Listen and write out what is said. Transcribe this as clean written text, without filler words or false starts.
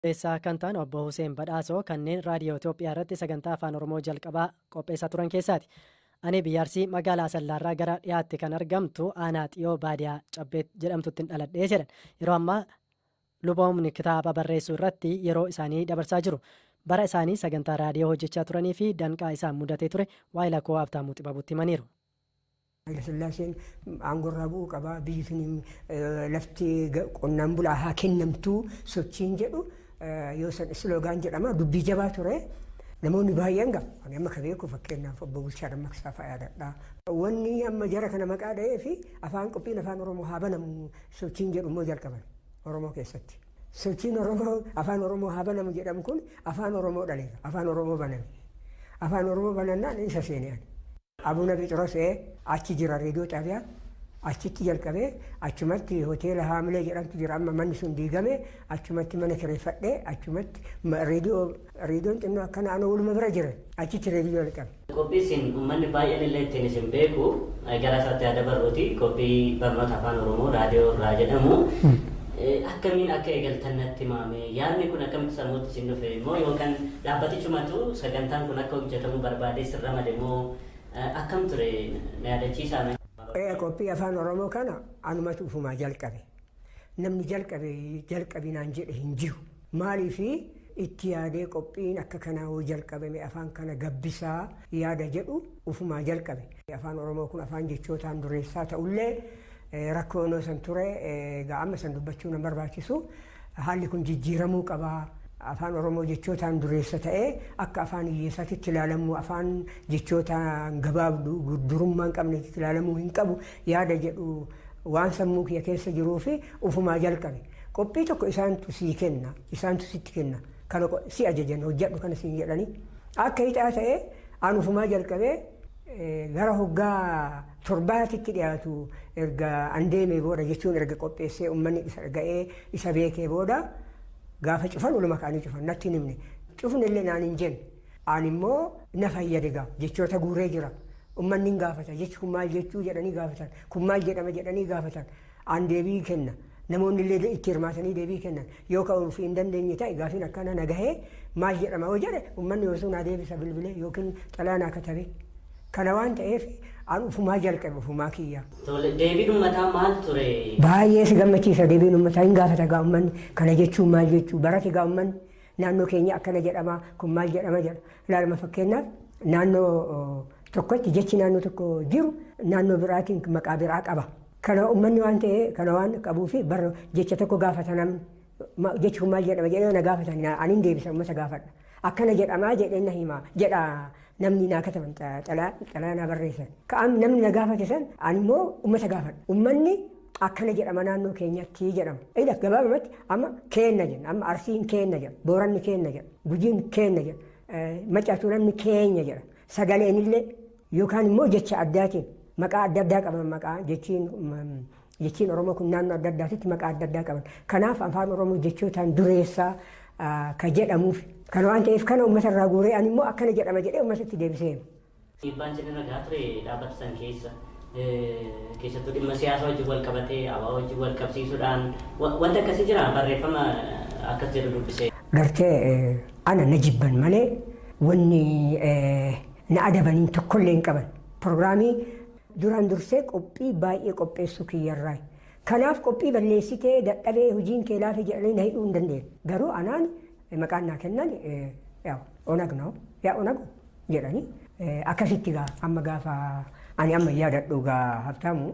Qopheessaa kan ta'an obbo Hussein Badhaasoo kanneen raadiyoo Itoophiyaa irratti sagantaa afaan Oromoo jalqabaa qopheessaa turan keessaati. Ani biyya Arsii magaalaa Asallaarraa gara dhiyaatti kan argamtu aanaa Xiyoo baadiyaa Cabbeet jedhamtutti dhaladhee jedhan. Yeroo ammaa luboomni kitaaba barreessuu irratti yeroo isaanii dabarsaa jiru. Bara isaanii sagantaa raadiyoo hojjechaa turanii fi danqaa isaan mudatee ture waa'ee koo Habtaamuu Xibabuutti himaniiru. Hayilasillaaseen aangorraa bu'uu qabaa, biyyi sun lafti qonnaan bulaa haa kennamtuu sochiin jedhu yoo san slogan jedhama, dubbii jabaa ture. Namoonni baay'een gaa ani amma ka beeku fakkeenyaaf obbo Bulchaa Dammaqsaa fa'aa yaadadha. Wanni amma jara kana maqaa dha'ee fi afaan qophiin afaan Oromoo haa banamu sochiin jedhu immoo jalqaban Oromoo keessatti. Sochiin Oromoo afaan Oromoo haa banamu jedhamu kun afaan Oromoo dhaleera. Afaan Oromoo baname. Afaan Oromoo banannaan isa seenee ani. Abuna Phexros achi jira, reediyoo xaabiyaa achitti jalqabee, achumatti hoteela Haamilee jedhamtu jira, amma manni sun diigame, achumatti mana kireeffadhee, achumatti reediyoo, reediyoon xinnoo akkana ana waluma bira jira, achitti reediyoo jalqabe. Qophii isin uummanni baay'een illee ittiin isin beeku gara isaatti yaada barruuti, qophii barnoota afaan Oromoo raadiyoo irraa jedhamu. Akkamiin akka eegaltan natti himame? Yaadni kun akkamitti sammuutti isin dhufe immoo, yookaan dhaabbatichumatu sagantaan kun akka hojjetamu barbaadee sirra made moo akkam ture, na yaadachiisaa? Qophii afaan Oromoo kana anumatu ufumaa jalqabe. Namni jalqabe jalqabinaan jedhe hin jiru. Maaliifi itti yaadee qophiin akka kanaa hoo jalqabame afaan kana gabbisaa yaada jedhu ufumaa jalqabe. Afaan Oromoo kun afaan jechootaan dureessaa ta'ullee rakkoo san ture egaa amma san dubbachuu nan barbaachisu, haalli kun jijjiiramuu qabaa. Afaan Oromoo jechootaan dureessa ta'ee akka afaan hiyyeessaatti ilaalamuu, afaan jechootaan gabaabduu durummaa hin qabnetti ilaalamuu hin qabu yaada jedhu waan sammuu kiyya keessa jiruu fi ufumaa jalqabe. Qophii tokko isaantu sii kenna, isaantu sitti kenna. Kana si ajajan, hojjedhu kana siin jedhanii. Akka hixaa ta'ee an ufumaa jalqabee gara hoggaa 7titti dhiyaatu erga an deemee booda, jechuun erga qopheessee uummanni isa ga'ee isa beekee booda, gaafa cufan waluma ka'anii cufan, natti hin himne. Cufni illee naan hin jenne. An immoo na fayyade gaa, jechoota guuree jira. Uummanni hin gaafata, jechi kun maal jechuu jedhanii gaafatan, kun maal jedhama jedhanii gaafatan. An deebii kenna. Namoonni illee itti hirmaatanii deebii kennan. Yoo ka'uuf hin dandeenye ta'e, gaafiin akkana na gahee maal jedhama yoo jedhe, uummanni osoo naa deebisa bilbilee yookiin xalaa naa katabe. Kana waan ta'eef an ufumaa jalqabe, ufumaa kiyya. Deebiin uummataa maal ture? Baay'ee si gammachiisa deebiin uummataa. Hin gaafata gaa uummanni, kana jechuun maal jechuu barate gaa uummanni, naannoo keenya akkana jedhama, kun maal jedhama jedha. Ilaalama, fakkeenyaaf naannoo tokkotti jechi naannoo tokko jiru naannoo biraatiin maqaa biraa qaba. Kana uummanni waan ta'e kana waan qabuu fi bara jecha tokko gaafata namni, jechi kun maal jedhama jedhee na gaafatan, ani hin deebisa, uummata gaafadha. Akkana jedhamaa jedhee na hima jedha namni naa kataban, xalaa naa barreessan. Ka'am namni na gaafate san ani immoo uummata gaafadha. Uummanni akkana jedhama naannoo keenyatti jedhama. Ila gabaabumatti amma keenna jenna, amma Arsiin keenna jedha, Booranni keenna jedha, Gujiin keenna jedha, Macaatuu namni keenya jedha. Sagaleen illee yookaan immoo jecha addaatiin maqaa adda addaa qaban, maqaa jechiin Oromoo kun naannoo adda addaatitti maqaa adda addaa qaban. Kanaaf afaan Oromoo jechootaan dureessaa ka jedhamuuf. Kana waan ta'eef kana uummata irraa guuree ani immoo akkana jedhama jedhee uummatatti deebisee. Dhiibbaan isin irra gahaa ture dhaabbata san keessa, keessattuu dhimma siyaasaa wajjin wal qabatee, ABO wajjin wal qabsiisuudhaan wanta akkasii jira, barreeffama akkas jedhu dubbisee. Gartee ana na jibban malee wanni na adabaniin tokkollee hin qaban. Pirogiraamii duraan dursee qophii baay'ee qopheessuu kiyyarraa. Kanaaf qophii balleessitee dadhabee hojiin kee laafe jedhanii na hidhuu hin dandeenye. Garuu anaan maqaan naa kennan yaa Onag ነው yaa Onag jedhanii akkasitti gaa amma gaafa ani amma yaadadhu gaa Habtaamu.